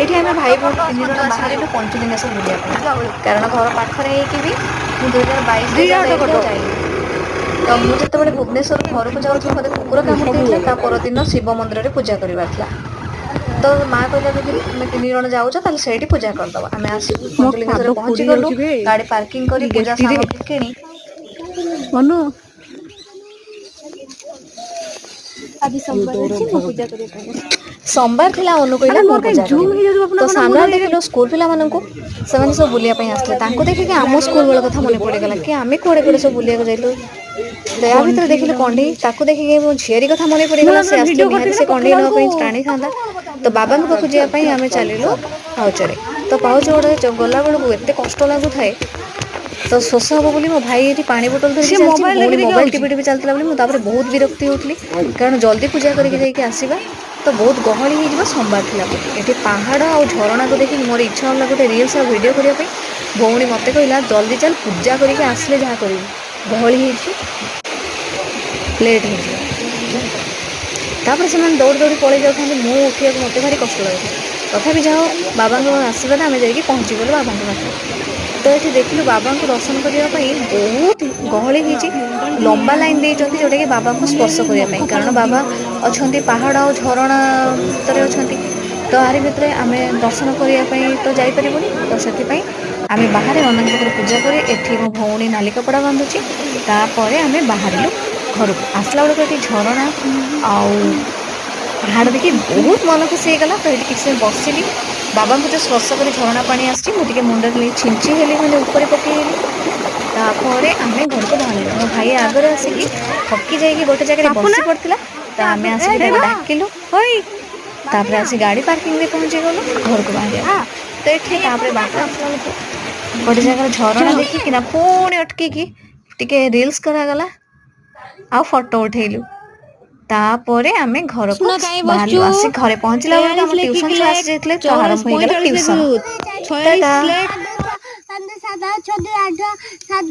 ଏଠି ଆମେ ଭାଇ ଭଉଣୀ ତିନି ଜଣ ବାହାରିଲୁ ପଞ୍ଚଲିଙ୍ଗେଶ୍ୱର ବୁଲିବା ପାଇଁ, କାରଣ ଘର ପାଖରେ ହେଇକି ବି ମୁଁ 2022ରେ ଦିଟା ଅଟୋ ଯାଇଥିଲି, ଆଉ କରିଦବ। ଯାଇନି। ତ ମୁଁ ଯେତେବେଳେ ଭୁବନେଶ୍ୱରରୁ ଘରକୁ ଯାଉଥିଲି, ମୋତେ କୁକୁର କାମୁଡ଼ି ଦେଇଥିଲା। ତା ପରଦିନ ଶିବ ମନ୍ଦିରରେ ପୂଜା କରିବାର ଥିଲା। ତ ମା କହିଲା, ଯଦି ତୁମେ ତିନି ଜଣ ଯାଉଛ, ତାହେଲେ ସେଇଠି ପୂଜା କରିଦବା। ଆମେ ଆସିକି ମୋ ପଞ୍ଚଲିଙ୍ଗେଶ୍ୱରରେ ପାଦ ପହଞ୍ଚି ପୋଡି ଗଲୁ। ଯାଉଛି ବେ। ଗାଡ଼ି ପାର୍କିଂ କରି ପୂଜା ଗେଷ୍ଟିରେ। ସାମଗ୍ରୀ କିଣି ମନୁ। ଆଜି ସୋମବାର ଅଛି, ମୁଁ ପୂଜା କରିବା ପାଇଁ ଆସିଛି। ସୋମବାର ଥିଲା, ଅନୁ କହିଲା ଆରେ ମୁଁ ମୋର କାଇଁ ପୂଜା ଜୁମ୍ କରିବି। ହେଇଯାଉଛି ବାପୁନା ତ କଣ ସାମ୍ନାରେ ମୋର ଦେଖିଲୁ ସ୍କୁଲ ପିଲାମାନଙ୍କୁ, ସେମାନେ ସବୁ ବୁଲିବା ପାଇଁ ଆସିଥିଲେ। ତାଙ୍କୁ ଦେଖିକି ଆମ ସ୍କୁଲ ବେଳ କଥା ମନେ ପଡ଼ିଗଲା କି ଆମେ କୁଆଡ଼େ କୁଆଡ଼େ ସବୁ ବୁଲିବାକୁ ଯାଇଥିଲୁ। ତ ୟା ଭିତରେ ଦେଖିଲୁ କଣ୍ଢେଇ, ତାକୁ ଦେଖିକି ମୋ ଝିଆରୀ କଥା ମନେ ମୁଁ ପଡ଼ିଗଲା। ସେ ଯେତେବେଳେ ଆସିଲେ ଭିଡିଓ ନିହାତି କରିଥିଲି ସେ ନା କଣ୍ଢେଇ ପକେଇଲା ନେବା ପାଇଁ ବେଳକୁ ଟାଣିଥାନ୍ତା। ତ ବାବାଙ୍କ ପାଖକୁ ଯିବା ପାଇଁ ଆମେ ଚାଲିଲୁ ପାଉଚରେ। ତ ପାଉଚ ଗୁଡ଼ାରେ ଗଲା ବେଳକୁ ଏତେ କଷ୍ଟ ଲାଗୁଥାଏ। ତ ଶୋଷ ହବ ବୋଲି ମୋ ଭାଇ ଏଠି ପାଣି ବୋଟଲ ଧରିକି ସିଏ ଚାଲିଛି, ମୋବାଇଲ ଭଉଣୀ ଦେଖି ଦେଖି ମୋବାଇଲ ଆଉଛି। ଟିପି ଟିପି ଚାଲିଥିଲା ବୋଲି ମୁଁ ତାପରେ ବହୁତ ବିରକ୍ତି ହେଉଥିଲି, କାରଣ ଜଲ୍ଦି ପୂଜା କରିକି ଯାଇକି ଆସିବା। ତ ବହୁତ ଗହଳି ହେଇଯିବ ସୋମବାର ଥିଲା ବୋଲି। ଏଠି ପାହାଡ଼ ଆଉ ଝରଣାକୁ ଦେଖିକି ମୋର ଇଚ୍ଛା ହେଲା ଗୋଟେ ରିଲ୍ସ ଆଉ ଭିଡ଼ିଓ କରିବା ପାଇଁ। ଭଉଣୀ ମୋତେ କହିଲା, ଜଲ୍ଦି ଚାଲ, ପୂଜା କରିକି ଆସିଲେ ଯାହା କରିବୁ, ଗହଳି ହେଇଛି, ଲେଟ୍ ହେଇଯିବ। ତାପରେ ସେମାନେ ଦୌଡ଼ି ଦୌଡ଼ି ପଳେଇ ଯାଉଥାନ୍ତି, ମୁଁ ଉଠିବାକୁ ମୋତେ ଭାରି କଷ୍ଟ ଲାଗୁଥାଏ। ତଥାପି ଯାହା ହଉ, ବାବାଙ୍କ ଆଶୀର୍ବାଦ, ଆମେ ଯାଇକି ପହଞ୍ଚିଗଲୁ ବାବାଙ୍କ ପାଖରେ। ତ ଏଠି ଦେଖିଲୁ ବାବାଙ୍କୁ ଦର୍ଶନ କରିବା ପାଇଁ ବହୁତ ଗହଳି ହେଇଛି, ଲମ୍ବା ଲାଇନ୍ ଦେଇଛନ୍ତି, ଯେଉଁଟାକି ବାବାଙ୍କୁ ସ୍ପର୍ଶ କରିବା ପାଇଁ, କାରଣ ବାବା ଅଛନ୍ତି ପାହାଡ଼ ଆଉ ଝରଣା ଭିତରେ ଅଛନ୍ତି। ତ ଆରି ଭିତରେ ଆମେ ଦର୍ଶନ କରିବା ପାଇଁ ତ ଯାଇପାରିବୁନି। ତ ସେଥିପାଇଁ ଆମେ ବାହାରେ ନନାଙ୍କ ପାଖରେ ପୂଜା କରି, ଏଠି ମୋ ଭଉଣୀ ନାଲି କପଡ଼ା ବାନ୍ଧୁଛି, ତାପରେ ଆମେ ବାହାରିଲୁ ଘରକୁ। ଆସିଲା ବେଳକୁ ଏଠି ଝରଣା ଆଉ ପାହାଡ଼ ଦେଖି ବହୁତ ମନ ଖୁସି ହେଇଗଲା। ତ ଏଠି କିଛି ସମୟ ବସିଲି। ବାବାଙ୍କୁ ଯେଉଁ ସ୍ପର୍ଶ କରି ଝରଣା ପାଣି ଆସିଛି, ମୁଁ ଟିକେ ମୁଣ୍ଡରେ ନେଇ ଛିଞ୍ଚି ହେଲି, ମାନେ ଉପରେ ପକେଇ ହେଲି। ତାପରେ ଆମେ ଘରକୁ ବାହାରିଲୁ। ମୋ ଭାଇ ଆଗରେ ଆସିକି ଥକି ଯାଇକି ଗୋଟେ ଜାଗାରେ ପାପୁନା ବସି ପଡ଼ିଥିଲା। ତ ଆମେ ଆସିକି ତାକୁ ଡାକିଲୁ। ହୋଇ। ତାପରେ ଆସି ଗାଡ଼ି ପାର୍କିଂରେ ପହଞ୍ଚି ଗଲୁ ଘରକୁ ବାହାରିବା। ତ ଏଠି ତାପରେ ବାଟରେ ଆସିଲା ବେଳକୁ ଗୋଟେ ଜାଗାରେ ଝରଣା ଦେଖିକିନା ପୁଣି ଅଟକିକି ଟିକେ ରିଲ୍ସ କରାଗଲା ଆଉ ଫଟୋ ଉଠେଇଲୁ। ତାପରେ ଆମେ ଘରକୁ ସୁନା କାଇଁ ବାହାରିଲୁ। ବସିଛୁ? ଆସି ଘରେ ପହଞ୍ଚିଲା ବେଳକୁ 43 ଆମ ଲେଖିକି ଟ୍ୟୁସନ ଛୁଆ ଲେଖ। ଆସି ଯାଇଥିଲେ। ତ 44, ଆରମ୍ଭ ହେଇଗଲା 45 ଟ୍ୟୁସନ। ଲେଖିବୁ। 46 ଟାଟା। ଲେଖ। 5, 7, 6, 2, 8, 7।